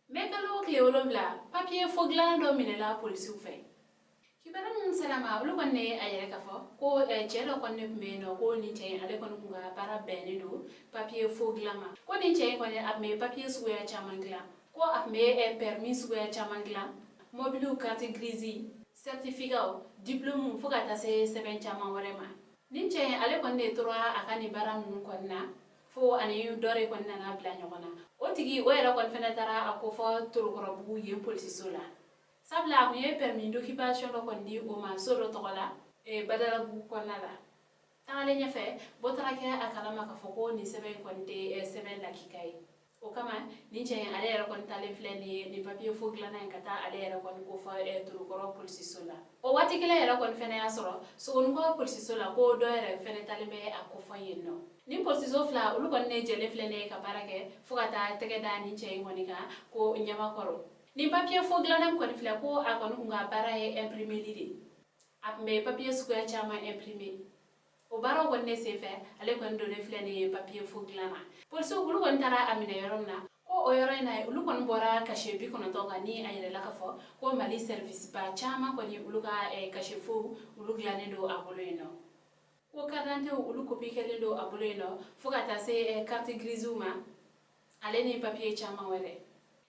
Mɛ kalo tile 7, papiye faux dilanna dɔ minɛla polisiw fɛ. Kibaruya minnu sera ma, olu kɔni ye a yira k'a fɔ ko cɛ dɔ kɔni de tun bɛ yen nɔ, ko nin cɛ in, ale kɔni tun ka baara bɛnnen don papiye faux dilan ma. Ko nin cɛ in kɔni, a tun bɛ papiye suguya caman dilan, ko a tun bɛ permis suguya caman dilan, mobiliw carte grise, certificat, diplôme, fo ka taa se sɛbɛn caman wɛrɛ ma. Nin cɛ in, ale kɔni de tora a ka nin baara ninnu kɔni na, fo ani dɔ de kɔni nana bila ɲɔgɔn na. O tigi o yɛrɛ kɔni fɛnɛ taara a kofɔ Torokɔrɔbugu yen polisiso la, sabula a kun ye permis d'occupation dɔ kɔni di o ma so dɔ tɔgɔ la Badalabugu kɔnɔna la. Tagalen ɲɛfɛ, bɔ taara kɛ a kalama k'a fɔ ko nin sɛbɛn in kɔni tɛ sɛbɛn lakika ye. O kama, nin cɛ in, ale yɛrɛ kɔni talen filɛ nin ye, nin papiye faux dilanna in, ka taa ale yɛrɛ kɔni kofɔ Torokɔrɔ polisiso la. O waati kelen yɛrɛ kɔni fɛnɛ y'a sɔrɔ Sogonikɔ polisiso la, ko dɔ yɛrɛ fɛnɛ talen bɛ a kofɔ yen nɔ. Nin polisiso fila, olu kɔni ne jɛlen filɛ nin ye ka baara kɛ fo ka taa tɛgɛ da nin cɛ in kɔni kan ko ɲamakɔrɔ. Nin papiye faux dilanna kɔni filɛ, ko a kɔni kun ka baara ye imprimeli de. A tun bɛ papiye suguya caman imprimer. O baaraw kɔni ne senfɛ, ale kɔni donnen filɛ nin ye papiye faux dilan na. Polisiw, olu kɔni taara a minɛ yɔrɔ min na, ko o yɔrɔ in na, olu kɔni bɔra cachet 90 kan, ni a yɛrɛla k'a fɔ ko Mali service ba caman kɔni, olu ka cachet faux, olu dilannen don a bolo yen nɔ, ko carte d'identité, olu copie kɛlen don a bolo yen nɔ, fo ka taa se carte grise ma, ale ni papiye caman wɛrɛ.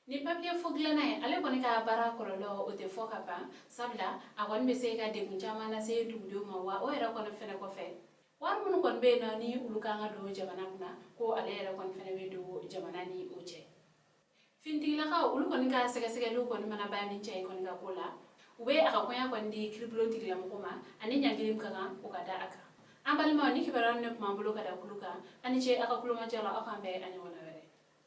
Ni papiye faux dilanna ye, ale kɔni ka baara kɔlɔlɔ, o tɛ fɔ ka ban, sabula a kɔni bɛ se ka degun caman lase dugudenw ma. Wa o yɛrɛ kɔni fɛnɛ kɔfɛ, wari minnu kɔni bɛ yen nɔ, ni olu kan ka don jamana kunna, ko ale yɛrɛ kɔni fɛnɛ bɛ don jamana ni o cɛ. Finitigilakaw, olu kɔni ka sɛgɛsɛgɛliw kɔni mana ban nin cɛ in kɔni ka ko la, u bɛ a ka koɲa kɔni di kiiribulon tigilamɔgɔ ma, ani ɲangili min ka kan, o ka da a kan. An balimaw, ni kibaruya ne tun b'an bolo ka da kulu kan. Aw ni ce aw ka kulomajɔ la. Aw k'an bɛn a ɲɔgɔnna wɛrɛ.